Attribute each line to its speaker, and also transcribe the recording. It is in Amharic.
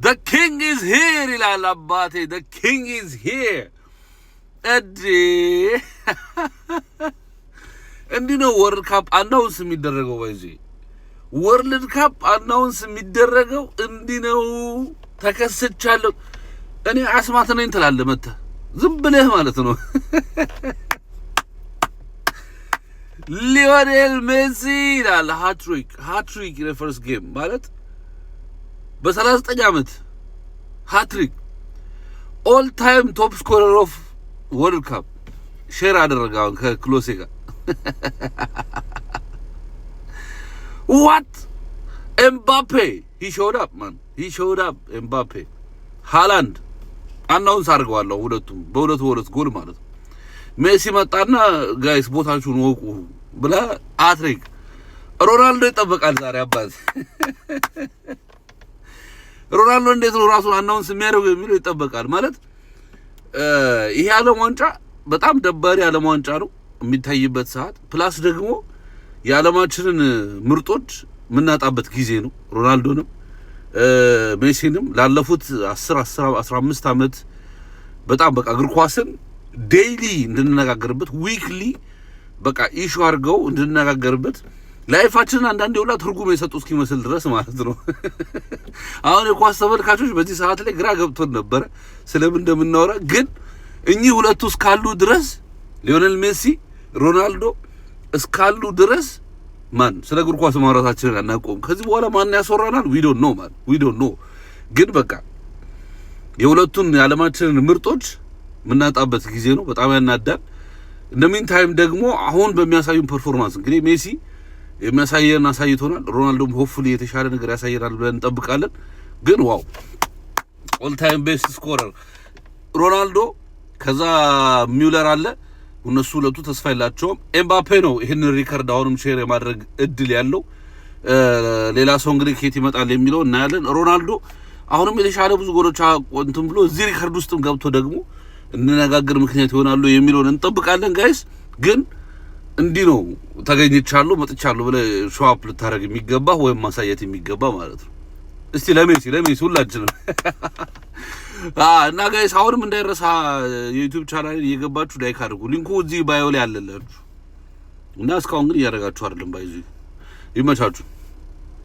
Speaker 1: The king is here ይላል አባቴ። The king is here። እዴ፣ እንዲህ ነው World Cup announce የሚደረገው። በዚህ World Cup announce የሚደረገው እንዲህ ነው። ተከስቻለሁ፣ እኔ አስማት ነኝ ትላለህ መተህ ዝም ብለህ ማለት ነው። ሊዮኔል ሜሲ ይላል hat-trick፣ hat-trick in first game ማለት በ39 ዓመት hat-trick፣ all time top scorer of World Cup share አደረገ አሁን ከክሎሴ ጋር። What ኤምባፔ፣ he showed up, man, he showed up። ኤምባፔ፣ ሃላንድ announce አድርገዋለሁ። ሁለቱም በሁለቱ በሁለት ጎል ማለት ነው። ሜሲ መጣና guys ቦታችሁን ወቁ ብላ hat-trick። ሮናልዶ ይጠበቃል ዛሬ አባት። ሮናልዶ እንዴት ነው ራሱን announce የሚያደርገው የሚለው ይጠበቃል። ማለት ይሄ ዓለም ዋንጫ በጣም ደባሪ ዓለም ዋንጫ ነው የሚታይበት ሰዓት፣ plus ደግሞ የዓለማችንን ምርጦች የምናጣበት ጊዜ ነው። ሮናልዶንም ሜሲንም ላለፉት 10 15 ዓመት በጣም በቃ እግር ኳስን daily እንድንነጋገርበት፣ weekly በቃ issue አድርገው እንድንነጋገርበት፣ life ኣችንን አንዳንዴ ሁላ ትርጉም የሰጡ እስኪመስል ድረስ ማለት ነው። አሁን የኳስ ተመልካቾች በዚህ ሰዓት ላይ ግራ ገብቶን ነበረ ስለምን እንደምናወራ። ግን እኚህ ሁለቱ እስካሉ ድረስ፣ ሊዮኔል ሜሲ፣ ሮናልዶ እስካሉ ድረስ man ስለ እግር ኳስ ማውራታችንን አናቆም። ከዚህ በኋላ ማን ያስወራናል? We don't know, man, we don't know። ግን በቃ የሁለቱን የዓለማችንን ምርጦች የምናጣበት ጊዜ ነው። በጣም ያናዳል። In the meantime ደግሞ አሁን በሚያሳዩን performance እንግዲህ ሜሲ የሚያሳየን አሳይቶናል። ሮናልዶም hopefully የተሻለ ነገር ያሳየናል ብለን እንጠብቃለን። ግን wow፣ all time best scorer ሮናልዶ፣ ከዛ ሚውለር አለ። እነሱ ሁለቱ ተስፋ የላቸውም። ኤምባፔ ነው ይህንን record አሁንም share የማድረግ እድል ያለው። ሌላ ሰው እንግዲህ ከየት ይመጣል የሚለው እናያለን። ሮናልዶ አሁንም የተሻለ ብዙ ጎሎች እንትን ብሎ እዚህ record ውስጥም ገብቶ ደግሞ እንነጋገር ምክንያት ይሆናሉ የሚለውን እንጠብቃለን። Guys፣ ግን እንዲህ ነው ተገኝቻለሁ መጥቻለሁ ብለህ show up ልታደርግ የሚገባ ወይም ማሳየት የሚገባ ማለት ነው። እስቲ ለሜሲ፣ ለሜሲ ሁላችንም። እና guys አሁንም እንዳይረሳ የ YouTube channel እየገባችሁ like አድርጉ። Link ኡ እዚህ bio ላይ አለላችሁ እና እስካሁን ግን እያደረጋችሁ አይደለም። By the way ይመቻችሁ።